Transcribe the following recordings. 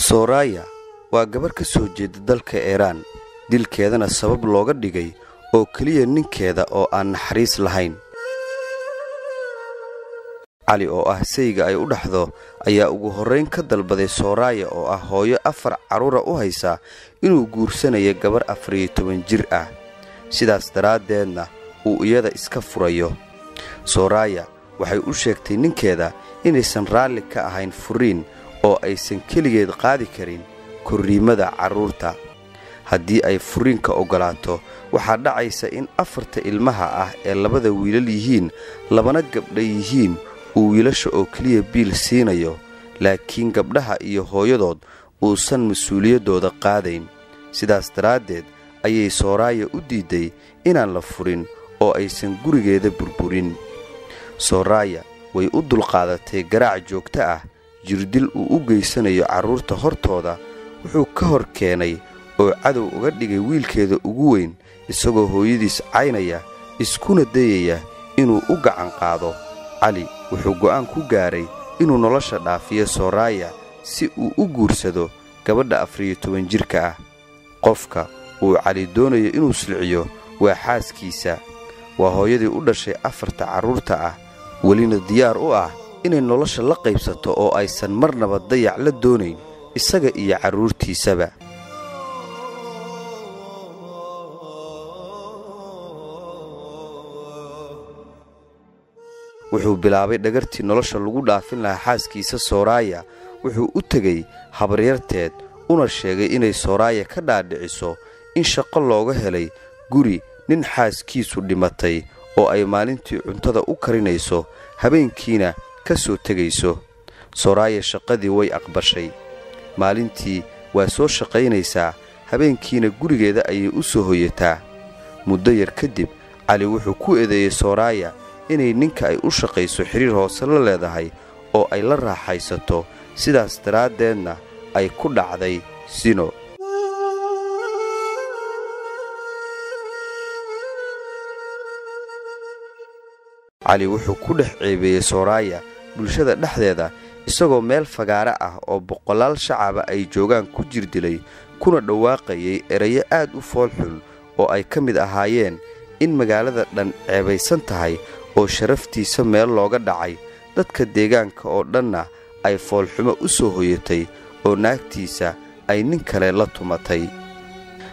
Sooraya waa gabar ka soo jeeda dalka Iiraan, dilkeedana sabab looga dhigay oo keliya ninkeeda oo aan naxariis lahayn. Cali oo ah sayga ay u dhaxdo ayaa ugu horrayn ka dalbaday Sooraya oo ah hooyo 4 carruura u haysa inuu guursanayo gabar 14 jir ah, sidaas daraaddeedna uu iyada iska furayo. Sooraya waxay u sheegtay ninkeeda inaysan raalli ka ahayn furiin oo aysan keligeed qaadi karin korriimada carruurta. Haddii ay furiinka oggolaato, waxaa dhacaysa in 4ta ilmaha ah ee 2da wiilal yihiin 2na gabdha yihiin uu wiilasha oo keliya biil siinayo, laakiin gabdhaha iyo hooyadood uusan mas-uuliyaddooda qaadayn. Sidaas daraaddeed ayay Sooraya u diiday inaan la furin oo aysan gurigeeda burburin. Sooraya way u dulqaadatay garaac joogto ah, jirdil uu u geysanayo carruurta hortooda. Wuxuu ka hor keenay oo cadow uga dhigay wiilkeeda ugu weyn, isagoo hooyadiis caynaya iskuna dayaya inuu u gacan qaado. Cali wuxuu go'aan ku gaaray inuu nolosha dhaafiyo Sooraya si uu u guursado gabadha 14 jirka ah. Qofka uu Cali doonayo inuu silciyo waa xaaskiisa, waa hooyadii u dhashay 4ta carruurta ah, welina diyaar u ah inay nolosha la qaybsato oo aysan marnaba dayac la doonayn isaga iyo carruurtiisaba. Wuxuu bilaabay dhagartii nolosha lagu dhaafin lahaa xaaskiisa Sooraya. Wuxuu u tegey habaryarteed una sheegay inay Sooraya ka dhaadhiciso in shaqo looga helay guri nin xaaskiisu dhimatay oo ay maalintii cuntada u karinayso, habeenkiina ka soo tegayso. Sooraya shaqadii way aqbashay. Maalintii waa soo shaqaynaysaa, habeenkiina gurigeeda ayay u soo hoyataa. Muddo yar kadib Cali wuxuu ku eedeeyey Sooraya inay ninka ay u shaqayso xiriir hoose la leedahay oo ay la raaxaysato, sidaas daraaddeedna ay ku dhacday sino. Cali wuxuu ku dhex ceebeeyey Sooraya bulshada dhexdeeda, isagoo meel fagaare ah oo boqolaal shacaba ay joogaan ku jirdilay, kuna dhawaaqayay erayo aad u foolxun oo ay ka mid ahaayeen in magaalada dhan ceebaysan tahay oo sharaftiisa meel looga dhacay, dadka deegaanka oo dhanna ay foolxumo u soo hoyatay oo naagtiisa ay nin kale la tumatay.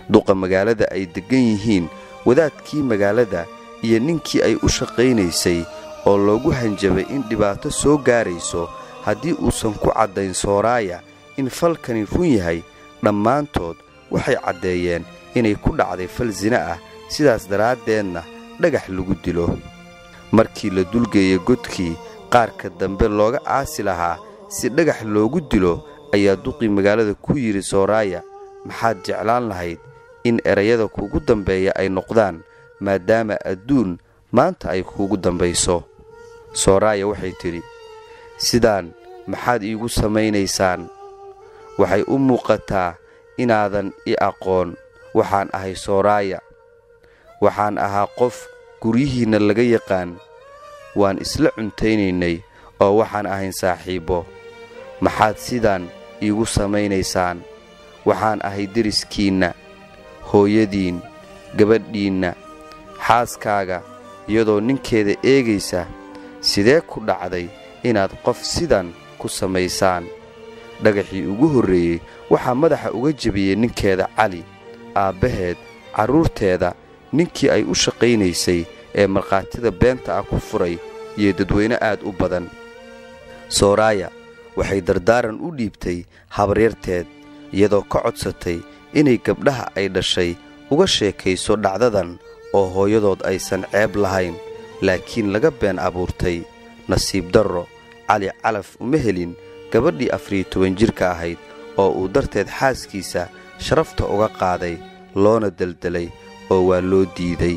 Duqa magaalada ay deggan yihiin, wadaadkii magaalada iyo ninkii ay u shaqaynaysay oo loogu hanjabay in dhibaato soo gaarayso haddii uusan ku caddayn Sooraya in falkani run yahay, dhammaantood waxay caddeeyeen inay ku dhacday fal sina ah, sidaas daraaddeedna dhagax lagu dilo. Markii la dulgeeyey godkii qaarka dambe looga aasi lahaa si dhagax loogu dilo, ayaa duqii magaalada ku yidhi Sooraya, maxaad jeclaan lahayd in erayada kuugu dambeeya ay noqdaan maadaama adduun maanta ay kuugu dambayso? Sooraya waxay tidhi, sidaan maxaad iigu samaynaysaan? Waxay u muuqataa inaadan i aqoon. Waxaan ahay Sooraya. Waxaan ahaa qof guryihiinna laga yaqaan. Waan isla cuntaynaynay oo waxaan ahayn saaxiibbo. Maxaad sidaan iigu samaynaysaan? Waxaan ahay deriskiinna, hooyadiin, gabadhiinna, xaaskaaga iyadoo ninkeeda eegaysa. Sidee ku dhacday inaad qof sidan ku samaysaan? Dhagaxii ugu horreeyey waxaa madaxa uga jebiyey ninkeeda Cali, aabbaheed, carruurteeda, ninkii ay u shaqaynaysay ee markhaatida beenta ah ku furay iyo dadweyne aad u badan. Sooraya waxay dardaaran u dhiibtay habaryarteed, iyadoo ka codsatay inay gabdhaha ay dhashay uga sheekayso dhacdadan oo hooyadood aysan ceeb lahayn, laakiin laga been abuurtay. Nasiib darro, Cali calaf uma helin gabadhii 14 jirka ahayd oo uu darteed xaaskiisa sharafta uga qaaday, loona deldelay oo waa loo diiday.